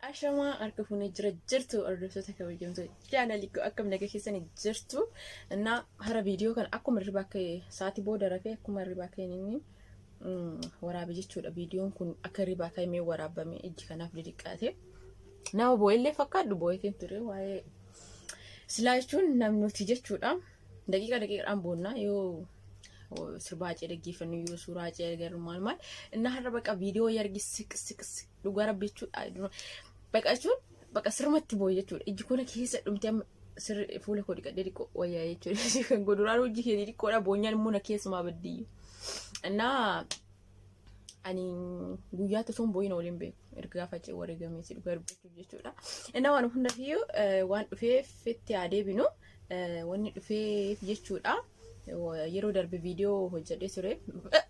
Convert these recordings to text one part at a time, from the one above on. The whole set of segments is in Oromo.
Ashamaa harka fuunee jira jirtu hordoftoota kabajamtoota chaanalii koo akkam naga keessanii jirtu. Innaa hara viidiyoo kana akkuma hirribaa ka'e sa'aatii booda rafee akkuma hirribaa ka'een inni waraabe jechuudha. Viidiyoon kun akka hirribaa ka'e mee waraabame ijji kanaaf didiqqaate. Nama boo'ellee fakkaadhu boo'eetiin ture waa'ee silaa jechuun namnuti jechuudha. Daqiiqa daqiiqadhaan boonna yoo sirbaa acee dhaggeeffannu yoo suuraa acee agarru maal maal. Innaa har'a baqa viidiyoo yargi siq siq siq dhugaa rabbi jechuudha. Baqa jechuun baqa sirmatti boo'e jechuudha. Ijji koo na keessa dhumte amma sirri fuula koo dhiqadhee dhiqoo wayyaa jechuudha. Kan goduraan hojii keetii dhiqoodha boonyaan immoo na keessumaa baddiyyu. Innaa ani guyyaa osoo hin boo'in waliin beeku. Erga gaafa acee wareegameeti dhugaa dubbachuuf jechuudha. Innaa waan hundafiyyuu waan dhufeef itti haa deebinu. Wanni dhufeef jechuudha. Yeroo darbe viidiyoo hojjedhee ture.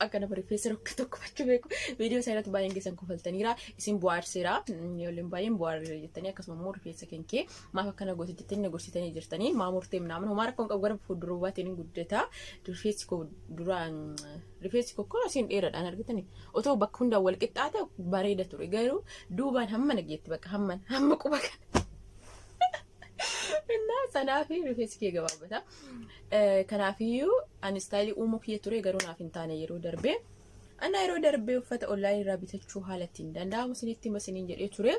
Akka nama rifeensa tokko tokkofachuu beeku. Viidiyoo isaa irratti baay'een keessan kofaltaniira. Isin bohaarseera. Ijoolleen baay'een bohaarera jettanii akkasuma immoo rifeensa kan kee maaf akkana goote jettanii na gorsitanii jirtanii. Maa murtee minaamin homaa rakkoon qabu gara fuulduraatiin hin guddata. Rifeensi koo duraan rifeensi koo kun asiin dheeraadhaan argitanii. Otoo bakka hundaan wal qixxaate bareeda ture. Garuu duubaan hamma nageetti bakka hamman hamma quba kana. Innaa sanaa fi rifeensi kee gabaabbata. Kanaafiyyuu ani istaayilii uumuu kiyya ture garuu naaf hin taane yeroo darbe. Anna yeroo darbe uffata onlaayinii irraa bitachuu haala ittiin danda'amu isinitti hima isiniin jedhee ture.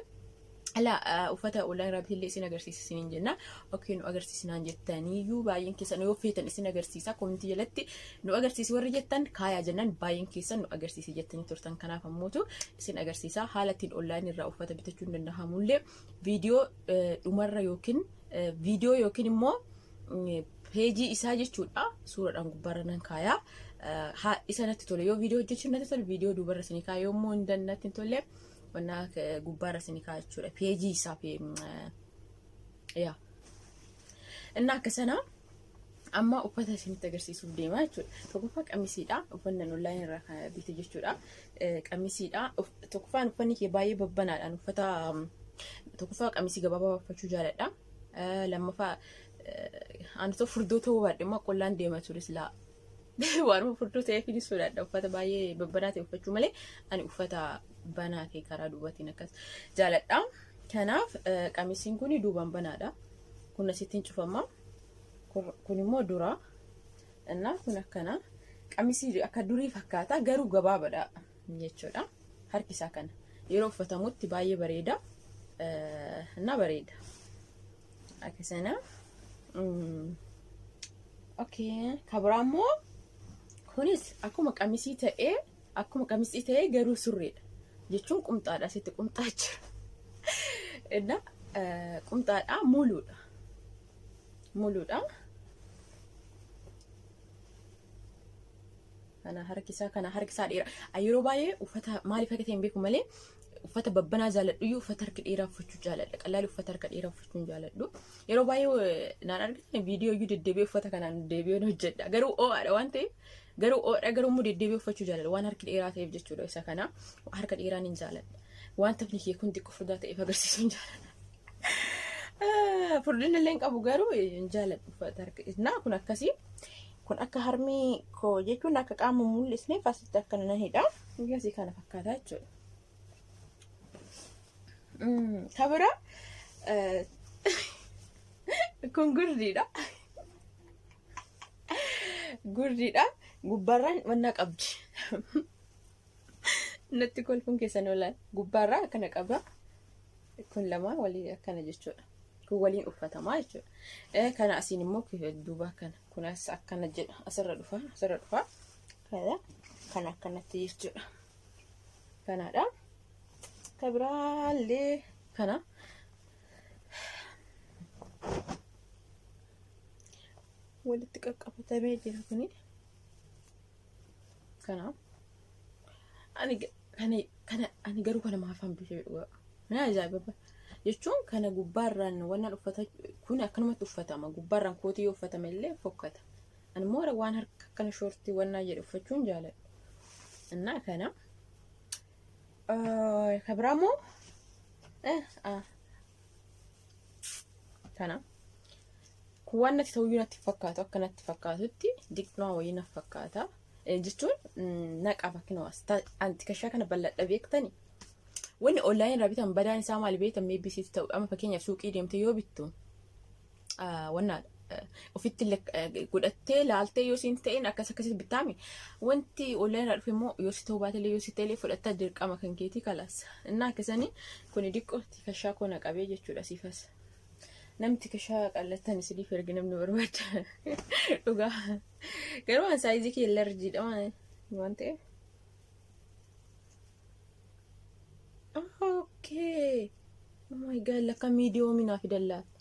Alaa uffata onlaayinii irraa bitillee isin agarsiisa isiniin jenna. Okey nu agarsiisinaan jettaniiyyuu baay'een keessan yoo feetan isin agarsiisa koomintii jalatti nu agarsiisi warri jettan kaayaa jennaan baay'een keessan nu agarsiisi jettanii turtan kanaaf ammootu isin agarsiisa haala ittiin onlaayinii irraa uffata bitachuun danda'amullee viidiyoo dhumarra yookiin viidiyoo yookiin immoo peejii isaa jechuudha suuraadhaan gubbaarra nan kaayaa. Isa natti tole yoo viidiyoo hojjechuun natti tole viidiyoo duubarra isinii kaaya yoo immoo hin natti hin tolle wannaa gubbaarra isinii kaaya jechuudha peejii isaa yaa. Inni akka sanaa amma uffata isinitti agarsiisuuf deema jechuudha. Tokkoffaa qamisiidha. Uffanni onlaayinii irraa kan bite jechuudha. Qamisiidha. Tokkoffaan uffanni kee baay'ee babbanaadhaan uffata tokkoffaa qamisii gabaabaa uffachuu jaaladha. Lammaffaa ani tokko furdoo ta'uu baadhe immoo qollaan deema ture silaa. Waanuma furdoo ta'eef ni sodaadha. Uffata baay'ee babbanaa ta'e uffachuu malee ani uffata banaa ta'e karaa duubaatiin akkas jaaladha. Kanaaf qamisiin kun duubaan banaadha. Kun asittiin cufama. Kun immoo dura. Innaa kun akkana. Qamisii akka durii fakkaata garuu gabaabaadha jechuudha. Harki isaa kana. Yeroo uffatamutti baay'ee bareeda. Innaa bareeda. Akka sana. Okay. Kabiraa immoo kunis akkuma qamisii ta'ee akkuma qamisii ta'ee garuu surreedha. Jechuun qumxaadha asitti qumxaa jira. Innaa qumxaadha muluudha. Muluudha. Kana harki isaa kana harki isaa dheeraa. Yeroo baay'ee uffata maaliif akka ta'e hin beeku malee uffata babbanaa jaaladhu iyyuu uffata harka dheeraa uffachuu jaaladha. Qallaali uffata harka dheeraa uffachuu hin jaaladhu. Yeroo baay'ee naan argitan viidiyoo iyyuu deddeebi'ee uffata kanaan deebi'ee hojjedha. Garuu ho'aadha waan ta'eef garuu ho'aadha garuu immoo deddeebi'ee uffachuu jaaladha. Waan harki dheeraa ta'eef jechuudha isa kana harka dheeraan hin jaaladha. Waan tafni kee kun xiqqoo furdaa ta'eef agarsiisuu hin jaaladha. Furdina illee hin qabu garuu hin jaaladhu uffata harka. Naa kun akkasii. Kun akka harmii koo jechuun akka qaama mul'isneef asitti akkana nan hidha. Akkasii kana fakkaata jechuudha. Kabira kun gurdiidha. Gurdiidha. Gubbaarraan wannaa qabdi. Natti kolfuun keessan oolan. Gubbaarraa akkana qaba. Kun lamaan waliin akkana jechuudha. Kun waliin uffatamaa jechuudha. Kana asiin immoo duuba akkana. Kun as akkana jedha. Asirra dhufa. Asirra dhufa. Kana kan akkanatti jechuudha. Kanaadha. Ka biraallee kana. Walitti qaqqabatamee jira kuni. Kana. Ani kana kana ani garuu kana maafan bitee dhugaa. Na ajaa'iba. Jechuun kana gubbaarraan wannan uffata kun akkanumatti uffatama. Gubbaarraan kootii yoo uffatame illee fokkata. Ani immoo waan harka akkana shoortii wannaa jedhu uffachuun jaaladha. Innaa kana. Ka biraa immoo kana. Kun waan natti ta'uyyuu natti fakkaatu akka natti fakkaatutti diqnaa wayii na fakkaata. Jechuun na qaba kinoo as tikashaa kana bal'adha beektani. Wanni online irraa bitan badaan isaa maal beektan maybe sitti ta'u amma fakkeenyaaf suuqii deemtee yoo bittu wanna ofitti godhattee laaltee yoo siin ta'in akkas akkasitti bittaami. Wanti online irraa dhufe immoo yoo si ta'uu baatellee yoo si ta'ellee fudhattaa dirqama kan keetii kalaas. Innaa akkasanii kuni diqqoo tikashaa koo na qabee jechuudha siifas. Namni tikashaa qallattan isiniif ergi namni barbaada. Dhugaa. Garuu an size kee large dha waan ta'eef. Okay. Oh my God, lakka medium naa fidan laata.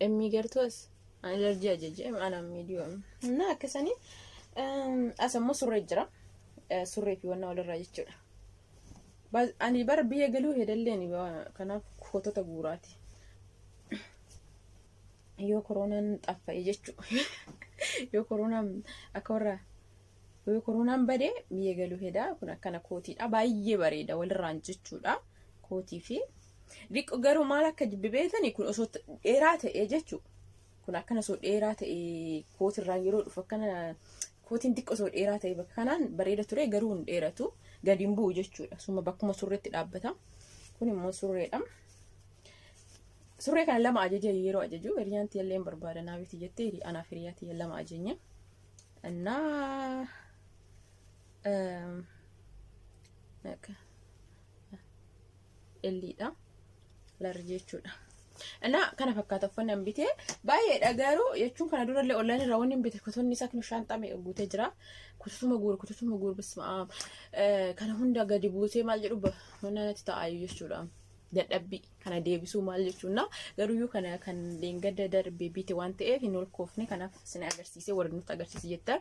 Emmii gartuu as ani large ajaje ana medium. Na akkasanii as ammoo surree jira. Surree fi wannaa walirraa jechuudha. Ani bara biyya galuu hedalleen kanaaf kotota guuraati. Yoo koronaan xaffa'e jechuudha. Yoo koronaan akka warra yoo koronaan badee biyya galuu hedaa kun akkana kootiidha. Baay'ee bareeda walirraan jechuudha. Kootii fi diqqo garuu maal akka jibbe beektanii kun osoo dheeraa ta'ee jechuudha. Kun akkana osoo dheeraa ta'ee kootirraan yeroo dhufu akkana kootiin xiqqoo osoo dheeraa ta'e bakka kanaan bareeda ture garuu hin dheeratu gadi hin bu'u jechuudha. Suma bakkuma surreetti dhaabbata. Kun immoo surreedha. Surree kana lama ajaje yeroo ajaju hiriyaan tiyya illee barbaada naa biti jettee anaaf hiriyaa tiyya lama ajajne. Innaa L dha. Large jechuudha. Innaa kana fakkaata uffanni an bitee baay'eedha garuu jechuun kana durallee online irraa wanni hin bite kutonni isaa kun shaanxaa meeqa guutee jira. Kututuma guuru kututuma guuru bisma kana hunda gadi buusee maal jedhu mana natti ta'aayu jechuudha. Dadhabbii kana deebisuu maal jechuun garuyyuu kana kan leengadda darbe bite waan ta'eef hin olkoofne kanaaf isin agarsiisee warri nutti agarsiise jetta.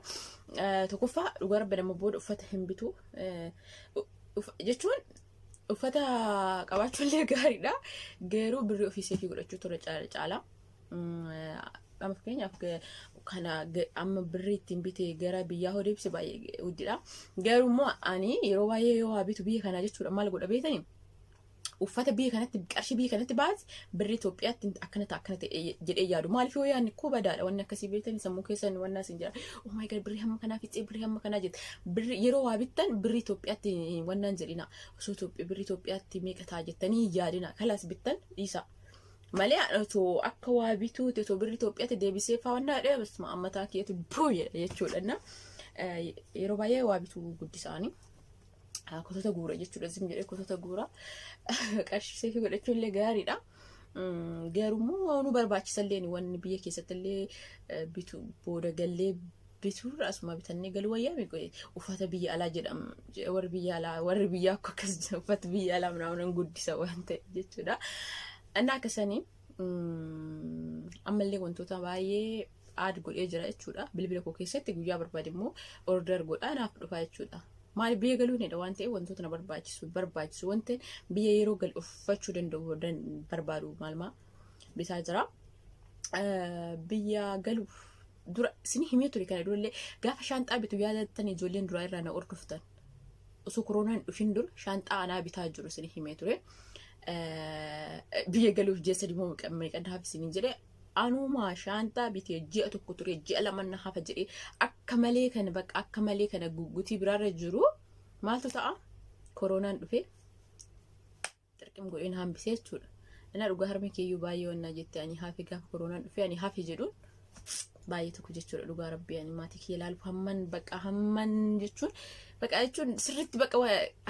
Tokkoffaa dhugaa rabbi nama booda uffata hin bitu jechuun uffata qabaachuullee gaariidha. Garuu birrii ofii save godhachuu ture caala. Amma fakkeenyaaf kana amma birrii ittiin bite gara biyyaa hoo deebise baay'ee guddiidha. Garuu immoo ani yeroo baay'ee yoo waa bitu biyya kanaa jechuudha maal godha beektanii? Uffata biyya kanatti qarshii biyya kanatti baase birrii Itoophiyaatti akkana ta'a akkana ta'e jedhee yaadu. Maaliif yoo yaadne koo badaadha wanni akkasii beektanii sammuu keessan wanna isin jira. Oh my God, birrii hamma kanaa fixee birrii hamma kanaa jette. Birrii yeroo waa bittan birrii Itoophiyaatti wannaan jedhina. Osoo Itoophiyaa birrii Itoophiyaatti meeqa ta'a jettanii hin yaadina. Kalaas bittan dhiisa. Malee otoo akka waa bituuti otoo birrii Itoophiyaatti deebisee faa wannaa dhee basuma ammataa keetu buu jedha jechuudha. Yeroo baay'ee waa bituu guddisaanii. Kotota guura jechuudha. Zim jedhee kotota guura. Qarshii save godhachuun illee gaariidha. Garuu immoo nu barbaachisallee wanni biyya keessatti illee bitu booda gallee bituurra asuma bitannee galuu wayyaa uffata biyya alaa jedhama. Warri biyya alaa warri biyyaa akka akkas uffata biyya alaa minaamunan guddisa waan ta'e jechuudha. Inni akkasanii ammallee wantoota baay'ee add godhee jira jechuudha. Bilbila koo keessatti guyyaa barbaade immoo order godhaa naaf dhufa jechuudha. Maali biyya galuun hidha waan ta'eef wantoota na barbaachisu barbaachisu wanta biyya yeroo gal uffachuu danda'u barbaadu maalmaa bitaa jira. Biyya galuuf dura isin himee ture kana durallee gaafa shaanxaa bitu yaadattan ijoolleen duraa irraa na hordoftan. Osoo koronaan dhufin dura shaanxaa anaa bitaa jiru isin himee ture. Biyya galuuf ji'a 3 moo meeqa naaf isiniin jedhee anuma shaanxaa bitee ji'a 1 ture ji'a 2 na hafa jedhee akka malee kana bakka akka malee kana gugutii biraarra jiru maaltu ta'a koronaan dhufee xirqim godheen hambisee jechuudha. Inni dhugaa harmi keeyyuu baay'ee wannaa jette ani hafe gaafa koronaan dhufee ani hafe jedhuun baay'ee tokko jechuudha dhugaa rabbii ani maatii kiyya ilaaluuf hamman bakka hamman jechuun bakka jechuun sirriitti bakka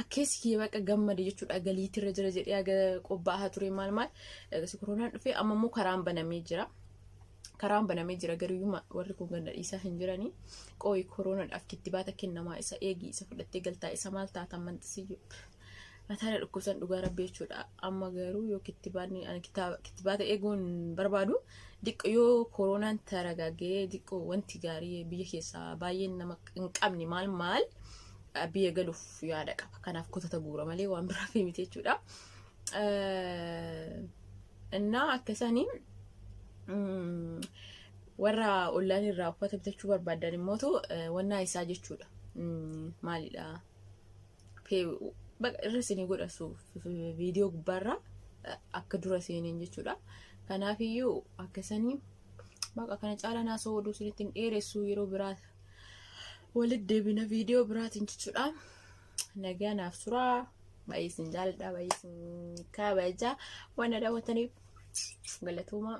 akkeessi kiyya bakka gammade jechuudha galiitirra jira jedhee haga qophaa'aa ture maal maal eegas koronaan dhufee amma immoo karaan banamee jira. Karaan banamee jira garuyyuu warri kun ganda dhiisaa hin jiranii qooyi koronaadhaaf kittibaata kennamaa isa eegi isa fudhattee galtaa isa maal taatan manxisiyyuu mataa na dhukkubsan dhugaa rabbii jechuudha. Amma garuu yoo kittibaanni ani kittibaata eeguun barbaadu diqqo yoo koronaan taragaagee diqqo wanti gaarii biyya keessaa baay'een nama hin qabne maal maal biyya galuuf yaada qaba. Kanaaf kutata guura malee waan biraa fi miti jechuudha. Innaa akkasanii warra ollaan irraa uffata bitachuu barbaadan immootu wannaa isaa jechuudha. Maalidha? Irra isinii godhasu viidiyoo gubbaarra akka dura seeneen jechuudha. Kanaafiyyuu akkasanii baqa kana caalaa naasoo oduu isinitti hin dheeressu yeroo biraa walitti deebina viidiyoo biraatiin jechuudha. Nagaa naaf turaa. Baay'ee isin jaalladha, baay'ee isin kabaja. Waan na daawwattaniif galatooma.